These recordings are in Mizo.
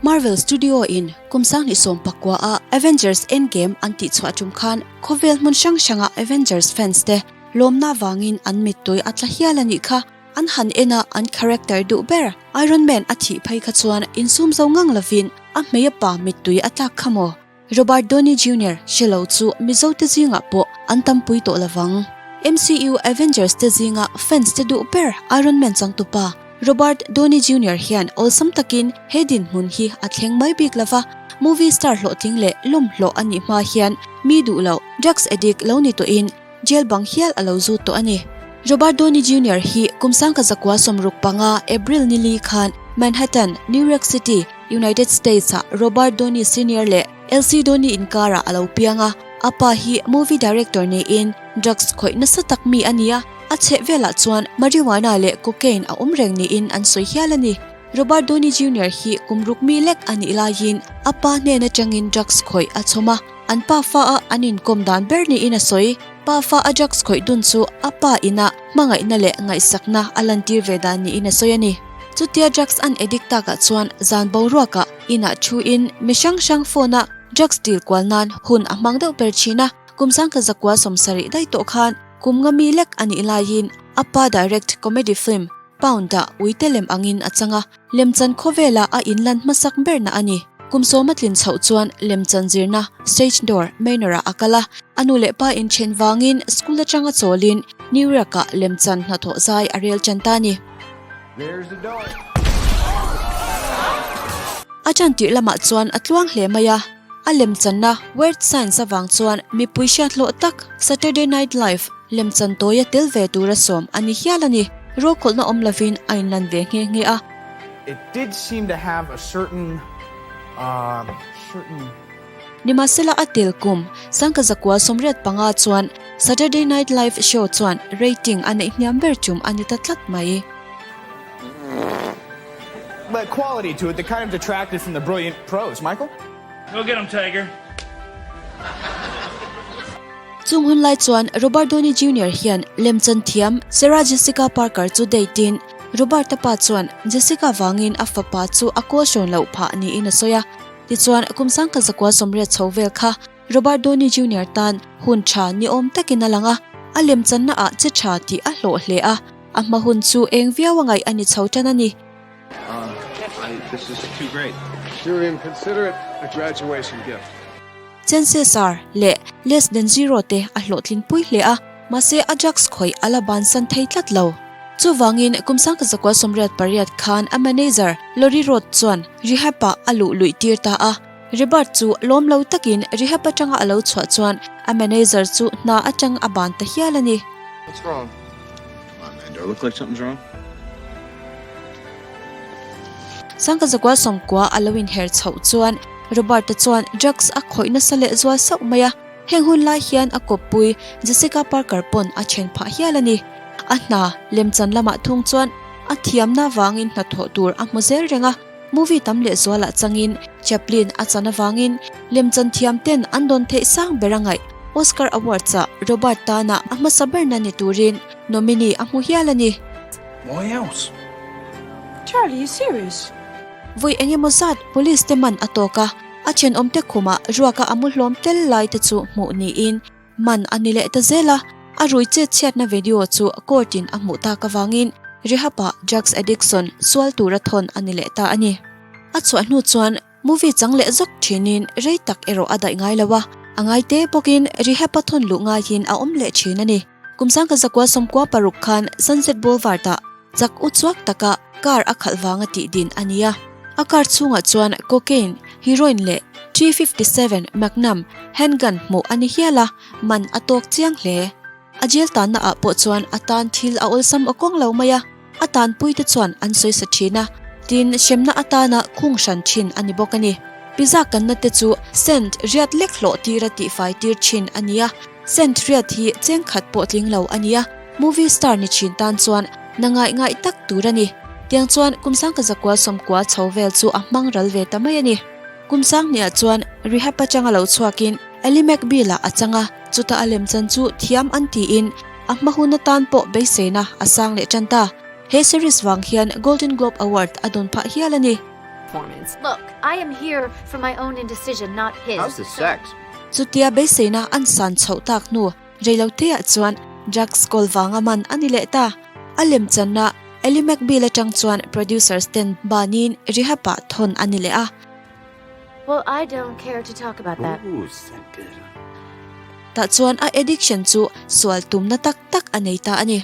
Marvel Studio in kum 2019 a Avengers Endgame an tihchhuah tum khan khawvel hmun hrang hranga Avengers fans te lawmna vangin an mittui a tla hial a nih kha. An han en a an character duh ber Iron Man a thih phei kha chuan insum zo ngang lovin a hmei a pa mittui a tlak kha maw? Robert Downey Junior hre lo chu Mizo te zingah pawh an tampui tawh lovang. MCU Avengers te zinga fans te duh ber Iron Man changtupa Robert Downey Junior hian awlsam takin he dinhmun hi a thleng mai bik lova, movie star hlawhtling leh lawmhlawh a nih hma hian mi duh loh drugs addict lo ni tawhin jail bang hial a lo zut tawh a ni. Robert Downey Junior hi kum 1965 April nili khan Manhattan, New York City, United States-ah Robert Downey Senior leh Elsie Downey inkarah a lo piang a. A pa hi movie director niin drugs khawih nasa tak mi a ni a, a chheh velah chuan marijuana leh cocaine a awm reng niin an sawi hial a ni. Robert Downey Junior hi kum ruk mi lek a nih laiin a pa hnen atangin drugs khawih a chhawm a. An pa fa a an inkawm dan ber niin a sawi. Pa fa a drugs khawih dun chu a pa ina hmangaihna leh ngaihsakna a lantir ve dan niin a sawi a ni. Chutia drugs an addict takah chuan zan boruakah inah thuin mi hrang hrang phone a drugs dil kual nan hun a hmang deuh ber thin a. Kum 1970 daih tawh khan kum nga mi lek a nih laiin a pa direct comedy film Pound-ah uite lem angin a chang a. Lemchan khawvela a inlan hmasak berna a ni. Kum sawma tlin chhoh chuan lemchan zirna Stage Door Manor-ah a kal a, a nu leh pa inthen vangin school atanga chawlin New York-ah lemchan hnathawh zai a rel tan ta a ni. A tan tirh lamah chuan a tluang hle mai a, a lemchanna Weird Science avang chuan mipui hriathlawh tak Saturday Night Live lemchan tawia tel ve tura sawm a ni hial a ni. Rokhawlhna awm lovin a inlan ve nghe nghe a. It did seem to have a certain, uh, certain. Nimahsela a tel kum 1985 chuan Saturday Night Live show chuan rating a neih hniam ber tum a ni ta tlat mai. But quality to it that kind of detracted from the brilliant prose. Michael? Go get 'em, Tiger. Chung hun lai chuan Robert Downey Junior hian lemchan thiam Sarah Jessica Parker chu date in Robert-a pa chuan Jessica vangin a fapa chu a kawl hrawn loh phah niin a sawi a. Tichuan kum 1980 chho vel kha Robert Downey Junior tan hun tha ni awm takin a lang a, a lemchanna ah che tha tih a hlawh hle a, a hma hun chu eng viau a ngaih a ni chho tan a ni. Chances are leh less than zero te a hlawhtlin pui hle a, mahse a drugs khawih a la bansan thei tlat lo. Chuvangin kum 1988 khan a manager Lori Roth chuan rehab-ah a luh luih tir ta a. Rebert chu lawm lo takin rehab atanga a lo chhuah chuan a manager chu hna atang a ban ta hial a ni. What's wrong? Come on man, do I look like something's wrong? 1990 a lo inher chhoh chuan Robert-a chuan drugs a khawih nasa leh zual sauh mai a, heng hun lai hian a kawppui Jessica Parker pawn a then phah hial a ni. A hna lemchan lamah thung chuan a thiamna vangin hnathawh tur a hmu zel reng a. Movie tam leh zualah changin Chaplin a chan avangin lemchan thiam ten an dawn theih sang ber a ngaih. Oscar Awards-ah Robert tana a hmasa berna ni turin nominee a hmu hial a ni. Why else? Charlie, you serious? Vawi eng emaw zat police te man a tawk a, a thenawmte khumah ruaka a mu hlawm tel lai te chu hmuh niin Man a ni leh ta zel a, a rui chet chhiatna video chu court in a hmuh tak avangin rehab ah drugs addiction sual tura thawn a ni leh ta a ni. A chhuah hnu chuan movie chang leh zawk thinin rei tak erawh a daih ngai lo a, a ngai te bawkin rehab a thawn luh ngaiin a awm leh thin a ni. Kum 1996 khan Sunset Boulevard ah chak u chuak taka car a khalh vanga tih din a ni a. A car chhungah chuan cocaine, heroin leh 357 Magnum handgun hmuh a ni hial a, man a tawk chiang hle. A jail tanna ah pawh chuan a tan thil a awlsam aw kawng lo mai a, a tanpuite chuan an sawi sa thin a, tin hremna atana khung hran thin a ni bawk a ni. Pizza kanna te chu cent riat lek hlawh tira tihfai tir thin a ni a, cent riat hi cheng khat pawh tling lo a ni a. Movie star ni thin tan chuan na ngaih ngaih tak tur a ni. Tiang chuan kum 1990 chho vel chu a hmang ral ve ta mai a ni. Kum sang hniah chuan rehab atanga lo chhuakin Ally McBeal-ah a chang a, chuta a lemchan chu thiam an tiin a hma hun atan pawh beiseina a sang leh tan ta. He series vang hian Golden Globe Award a dawn phah hial a ni. Performance. Look, I am here for my own indecision, not his. How's the sex? Chutia beiseina an san chhoh tak hnu reiloteah chuan drugs kawl vanga man a ni leh ta. A lemchanna Ally McBeal atang chuan producers ten banin rehab ah thawn a ni leh a. Well, I don't care to talk about that. Ooh, scented. Tah chuan a addiction chu sual tumna tak tak a nei ta a ni.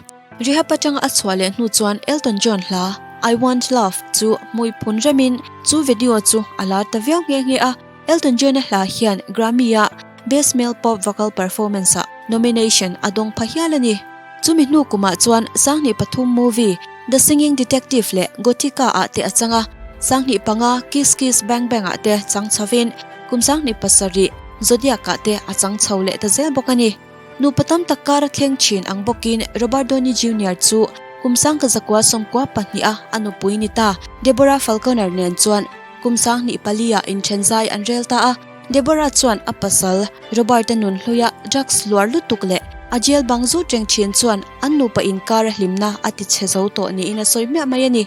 Rehab atanga a chhuah leh hnu chuan Elton John hla I Want Love chu hmui phun remin chu video chu a lar ta viau nghe nghe a. Elton John-a hla hian Grammy-a Best Male Pop Vocal Performance-ah nomination a dawng pha hial a ni. Chumi hnu kumah chuan Sanghnih pathum movie The Singing Detective leh Gothika-ah te a chang a, Sanghnih panga Kiss Kiss Bang Bang-ah te chang chhovin kum Sanghnih pasarih Zodiac-ah te a chang chho leh ta zel bawk a ni. Nupa tam tak kar a thleng thin ang bawkin Robert Downey Junior chu kum sangka zakua sawmkua pahniha a nupui ni ta Deborah Falconer nen chuan kum sanghnih paliah inthen zai an rel ta a. Deborah chuan a pasal Robert-a nun hluia drugs luar lutuk leh a jail bang zut reng thin chuan an nupa inkar a hlimna a ti chhe zo tawh niin a sawi hmiah mai a ni.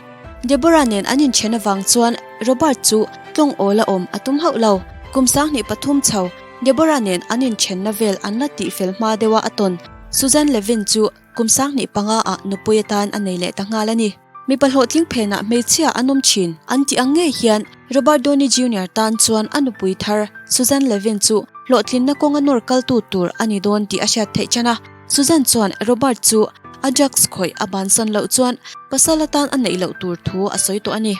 Deborah nen an inthen avang chuan Robert chu tlawng awl a awm a tum hauh lo. Kum 23 chho Deborah nen an inthenna vel an la tihfel hma deuha a tawn Susan Levin chu kum 25 ah nupui atan a nei leh ta nghal a ni. Mipa hlawhtling phenah hmeichhia an awm thin an tih ang ngei hian Robert Downey Junior tan chuan a nupui thar Susan Levin chu hlawhtlinna kawnga nawr kaltu tur a ni dawn tih a hriat theih chan a. Susan chuan Robert chu a drugs khawih a bansan loh chuan pasal atan a neih loh tur thu a sawi tawh a ni.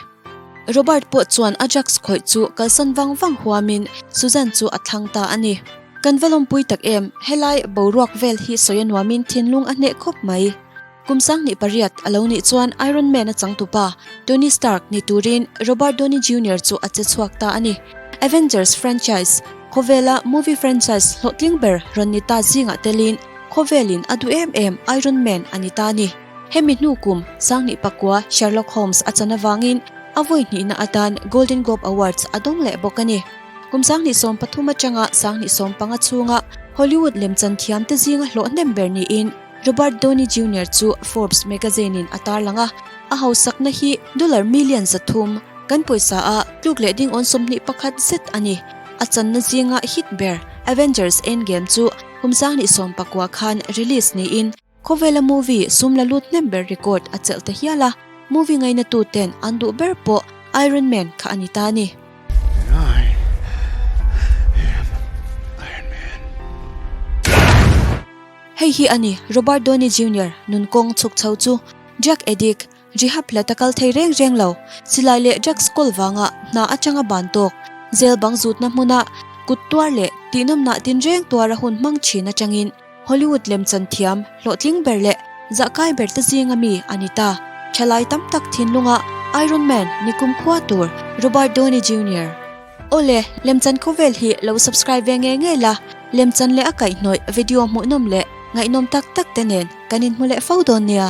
Robert pawh chuan a drugs khawih chu kalsan vang vang huamin Susan chu a thlang ta a ni. Kan va lawmpui tak em, helai boruak vel hi sawi a nuamin thinlung a hneh khawp mai. Kum 28 a lo nih chuan Iron Man a changtupa Tony Stark ni turin Robert Downey Junior chu a che chhuak ta a ni. Avengers franchise, khawvela movie franchise hlawhtling ber rawn ni ta zingah telin khawvelin a duh em em Iron Man a ni ta a ni. Hemi hnu kum 2009 Sherlock Holmes a chan avangin a vawi hnihna atan Golden Globe Awards a dawng leh bawk a ni. Kum 2013 atanga 2015 chhunga Hollywood lemchan thiamte zinga hlawh hnem ber niin Robert Downey Junior chu Forbes magazine-in a tarlang a, a hausakna hi dollar million 300 kan pawisa a tluk leh ding awn 21 zet a ni. A channa zinga hit ber Avengers Endgame chu kum 2019 khan release niin khawvela movie sum la lut hnem ber record a chelh ta hial a, movie ngainatuten an duh ber pawh Iron Man kha a ni ta a ni. And I am Iron Man. Hei hi a ni Robert Downey Junior nun kawng chhuk chho chu drug addict, rehab hlat a kal thei reng reng lo, silai leh drugs kawl vanga hna atanga ban tawk, zel bang zutna hmuna kut tuar leh tihnawmnah tinreng tuara hun hmang thin atangin Hollywood lemchan thiam hlawhtling ber leh zahkai ber te zinga mi a ni ta. Thalai tam tak thinlunga Iron Man ni kumkhua tur Robert Downey Junior. Awle, lemchan khawvel hi lo subscribe ve ngei ngei la, lemchan leh a kaihhnawih video hmuhnawm leh ngaihnawm tak tak te nen kan inhmu leh fo dawn nia.